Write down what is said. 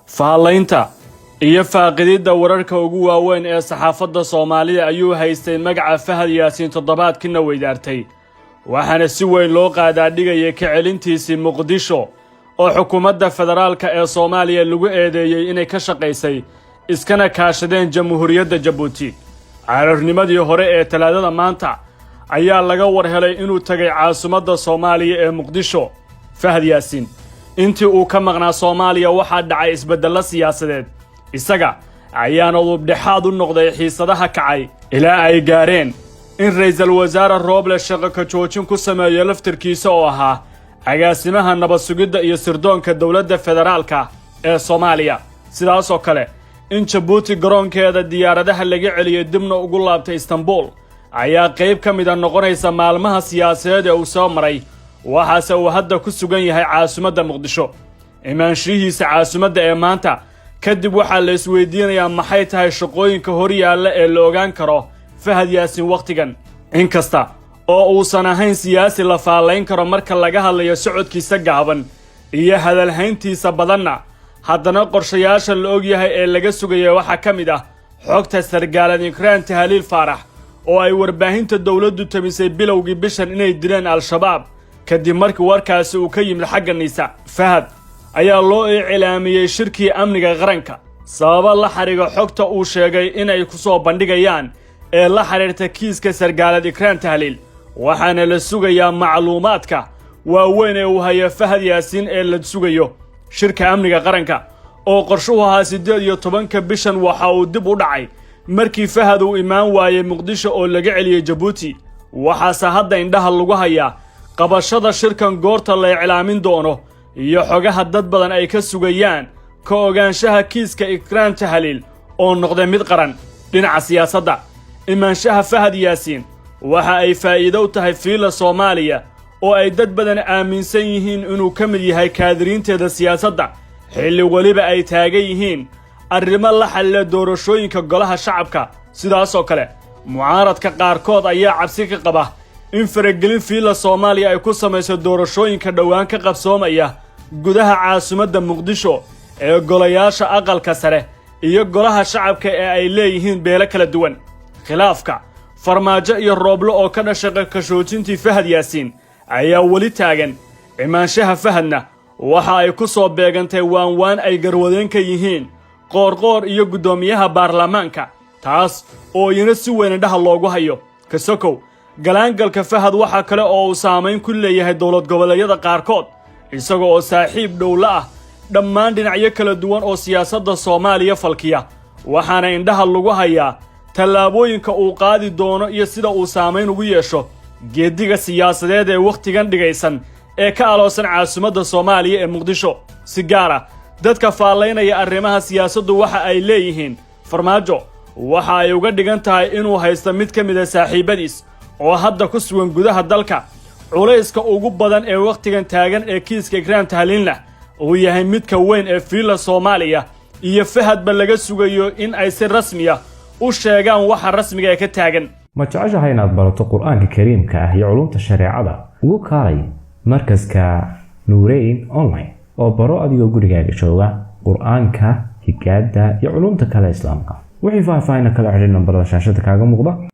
Faallaynta iyo faaqididda wararka ugu waaweyn ee saxaafadda Soomaalida ayuu haystay magaca Fahad Yaasiin toddobaadkiina weydaartay, waxaana si weyn loo qaadaadhigayay ka celintiisii Muqdisho oo xukuumadda federaalka ee Soomaaliya lagu eedeeyey inay ka shaqaysay iskana kaashadeen Jamhuuriyadda Jabuuti. Cararnimadii hore ee Talaadada maanta ayaa laga war helay inuu tegay caasimadda Soomaaliya ee Muqdisho. Fahad Yaasiin intii uu ka maqnaa Soomaaliya waxaa dhacay isbeddello siyaasadeed, isaga ayaana udubdhexaad u noqday xiisadaha kacay ilaa ay gaareen in ra'iisul wasaare Rooble shaqo ka joojin ku sameeyo laftirkiisa oo ahaa agaasimaha nabad sugidda iyo sirdoonka dowladda federaalka ee Soomaaliya. Sidaasoo kale in Jabuuti garoonkeeda diyaaradaha laga celiyey, dibna ugu laabtay Istanbul, ayaa qayb ka mida noqonaysa maalmaha siyaasadeed ee uu soo maray. Waxaase uu hadda ku sugan yahay caasimadda Muqdisho. Imaanshihiisa caasimadda ee maanta kadib waxaa la isweydiinayaa maxay tahay shaqooyinka hor yaalla ee la ogaan karo Fahad Yaasiin wakhtigan. Inkasta oo uusan ahayn siyaasi la faallayn karo marka laga hadlayo socodkiisa gaaban iyo hadalhayntiisa badanna, haddana qorshayaasha la ogyahay ee laga sugaya waxaa ka mid ah xogta sargaalad Ikraan Tahaliil Faarax oo ay warbaahinta dowladdu tamisay bilowgii bishan inay dileen Al-Shabaab, kadib markii warkaasi uu ka yimid xagga NISA. Fahad ayaa loo iclaamiyey shirkii amniga qaranka sababo la xidhiidha xogta uu sheegay inay ku soo bandhigayaan ee la xidhiirta kiiska sargaalad Ikraan Tahliil, waxaana la sugayaa macluumaadka waaweyn ee uu hayo Fahad Yaasiin ee la sugayo. Shirka amniga qaranka oo qorshuhu ahaa 18-ka bishan waxa uu dib u dhacay markii Fahad uu imaan waayey Muqdisho oo laga celiyey Jabuuti. Waxaase hadda indhaha lagu hayaa qabashada shirkan goorta la iclaamin doono iyo xogaha dad badan ay ka sugayaan ka ogaanshaha kiiska Ikraan Tahaliil oo noqday mid qaran. Dhinaca siyaasadda, imaanshaha Fahad Yaasiin waxa ay faa'iido u tahay Fiila Soomaaliya oo ay dad badan aaminsan yihiin inuu ka mid yahay kaadiriinteeda siyaasadda, xilli weliba ay taagan yihiin arrimo la xallila doorashooyinka golaha shacabka. Sidaasoo kale mucaaradka qaarkood ayaa cabsi ka qaba in faragelin Fiila Soomaaliya ay ku samayso doorashooyinka dhowaan ka qabsoomaya gudaha caasimadda Muqdisho ee golayaasha aqalka sare iyo golaha shacabka ee ay leeyihiin beelo kala duwan. Khilaafka Farmaajo iyo Rooble oo ka dhashay kashoojintii Fahad Yaasiin ayaa weli taagan. Imaanshaha Fahadna waxa ay ku soo beegantay waanwaan ay garwadeen ka yihiin Qoorqoor iyo guddoomiyaha baarlamaanka, taas oo iyana si weyn indhaha loogu hayo. Kasokow galaangalka Fahad, waxaa kale oo uu saamayn ku leeyahay dowlad goboleedyada qaarkood, isaga oo saaxiib dhowla ah dhammaan dhinacyo kala duwan oo siyaasadda Soomaaliya falkiya, waxaana indhaha lagu hayaa tallaabooyinka uu qaadi doono iyo sida uu saamayn ugu yeesho geeddiga siyaasadeed ee wakhtigan dhigaysan ee ka aloosan caasimadda Soomaaliya ee Muqdisho. Si gaar ah dadka faallaynaya arrimaha siyaasaddu waxa ay leeyihiin Farmaajo waxa ay uga dhigan tahay inuu haysto mid ka mid ah saaxiibbadiis oo hadda ku sugan gudaha dalka, culayska ugu badan ee wakhtigan taagan ee kiiska Ikraam Tahliinlah uu yahay midka weyn ee Fiila Soomaaliya iyo Fahadba laga sugayo in ay si rasmiya u sheegaan waxa rasmiga ee ka taagan. Ma jeceshahay inaad barato Qur-aanka Kariimka ah iyo culumta shareecada? Ugu kaalay markaska Nuureyn Online oo baro adigoo gurigaaga jooga Qur-aanka, higaada iyo culumta kale islaamka. Wixii faahfaahin kala xidhiir nambarada shaashada kaaga muuqda.